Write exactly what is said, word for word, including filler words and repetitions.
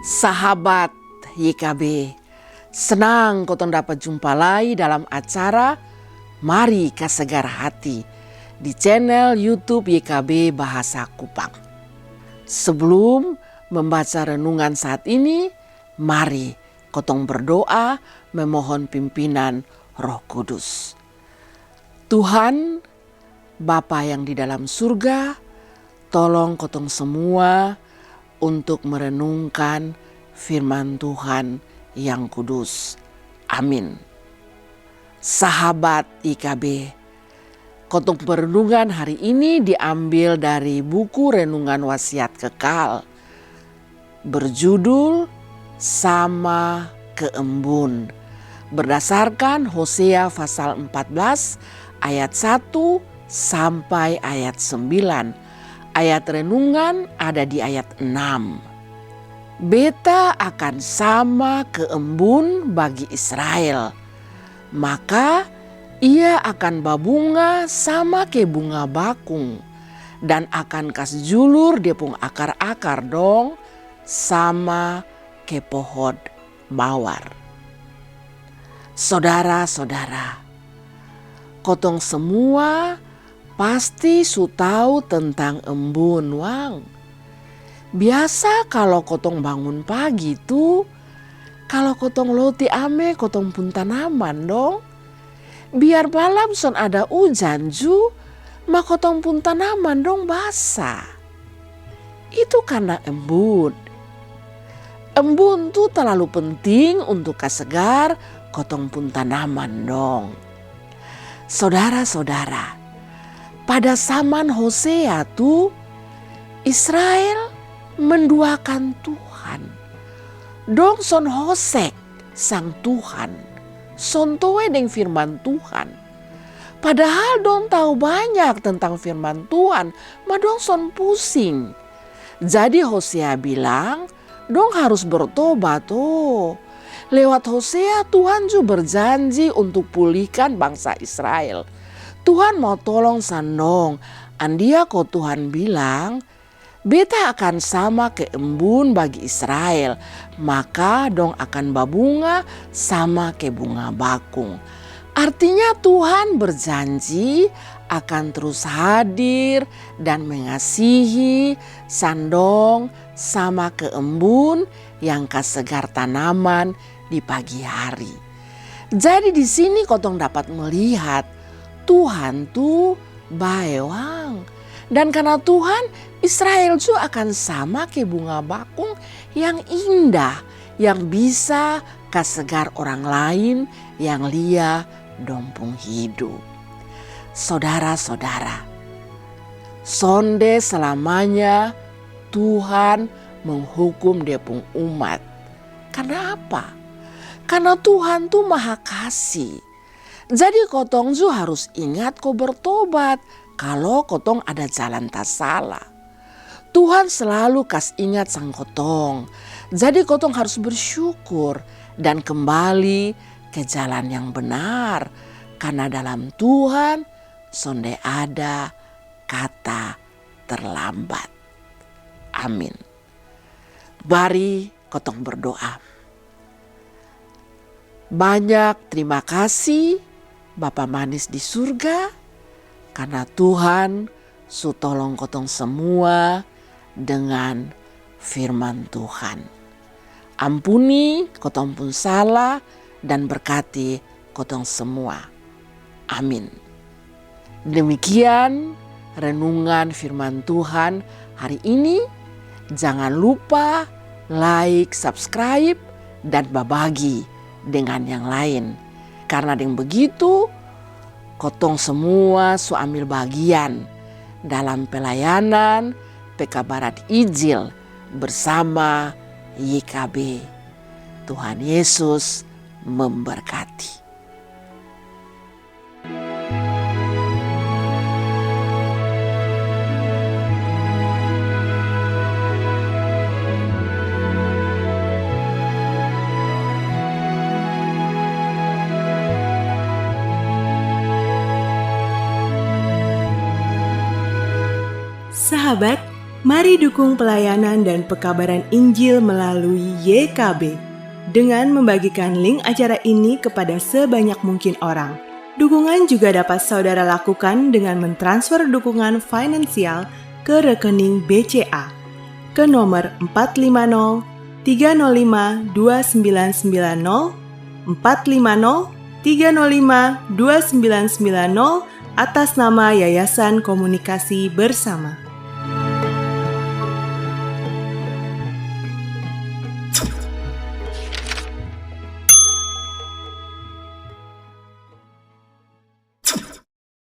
Sahabat Y K B, senang kotong dapat jumpa lai dalam acara Mari Kasagar Hati di channel YouTube Y K B Bahasa Kupang. Sebelum membaca renungan saat ini, mari kotong berdoa memohon pimpinan Roh Kudus. Tuhan, Bapa yang di dalam surga, tolong kotong semua untuk merenungkan firman Tuhan yang kudus. Amin. Sahabat Y K B, kotong perenungan hari ini diambil dari buku Renungan Wasiat Kekal, berjudul Sama ke Embun, berdasarkan Hosea pasal empat belas ayat satu sampai ayat sembilan. Ayat renungan ada di ayat enam. Beta akan sama ke embun bagi Israel, maka ia akan babunga sama ke bunga bakung, dan akan kas julur dia pung akar-akar dong sama ke pohon mawar. Sodara-sodara, kotong semua pasti su tau tentang embun, wang. Biasa kalo kotong bangun pagi tu, kalo kotong loti ame kotong pung tanaman dong, biar malam son ada ujan ju, ma kotong pung tanaman dong basa. Itu karna embun. Embun tu talalu penting untuk kasegar kotong pung tanaman dong. Sodara-sodara, pada saman Hosea tu, Israel menduakan Tuhan. Dong son hosek sang Tuhan, son toe deng firman Tuhan. Padahal dong tau banyak tentang firman Tuhan, ma dong son pusing. Jadi Hosea bilang, dong harus bertobat to. Lewat Hosea, Tuhan ju berjanji untuk pulihkan bangsa Israel. Tuhan mau tolong sang dong. Andia ko Tuhan bilang, Beta akan sama ke embun bagi Israel, maka dong akan babunga sama ke bunga bakung. Artinya, Tuhan berjanji akan terus hadir dan mengasihi sang dong sama ke embun yang kasegar tanaman di pagi hari. Jadi di sini kotong dapat melihat Tuhan tu bae, wang. Dan karna Tuhan, Israel ju akan sama ke bunga bakung yang indah, yang bisa kasegar orang lain yang lia dong pung hidup. Sodara-sodara, sonde selamanya Tuhan menghukum dia pung umat. Karna apa? Karna Tuhan tu maha kasih. Jadi kotong ju harus ingat ko bertobat kalo kotong ada jalan tasala. Tuhan selalu kas ingat sang kotong. Jadi kotong harus bersyukur dan kembali ke jalan yang benar. Karna dalam Tuhan sonde ada kata terlambat. Amin. Mari kotong berdoa. Banyak terima kasih Bapa manis di surga, karna Tuhan su tolong kotong semua dengan firman Tuhan. Ampuni kotong pung salah dan berkati kotong semua. Amin. Demikian renungan firman Tuhan hari ini. Jangan lupa like, subscribe, dan babagi dengan yang lain. Karna deng begitu, kotong semua su ambil bagian dalam pelayanan pekabaran Injil bersama Y K B. Tuhan Yesus memberkati. Sahabat, Mari dukung pelayanan dan pekabaran Injil melalui Y K B dengan membagikan link acara ini kepada sebanyak mungkin orang. Dukungan juga dapat saudara lakukan dengan mentransfer dukungan finansial ke rekening B C A ke nomor empat lima nol tiga nol lima dua sembilan sembilan nol, empat lima nol tiga nol lima dua sembilan sembilan nol, atas nama Yayasan Komunikasi Bersama.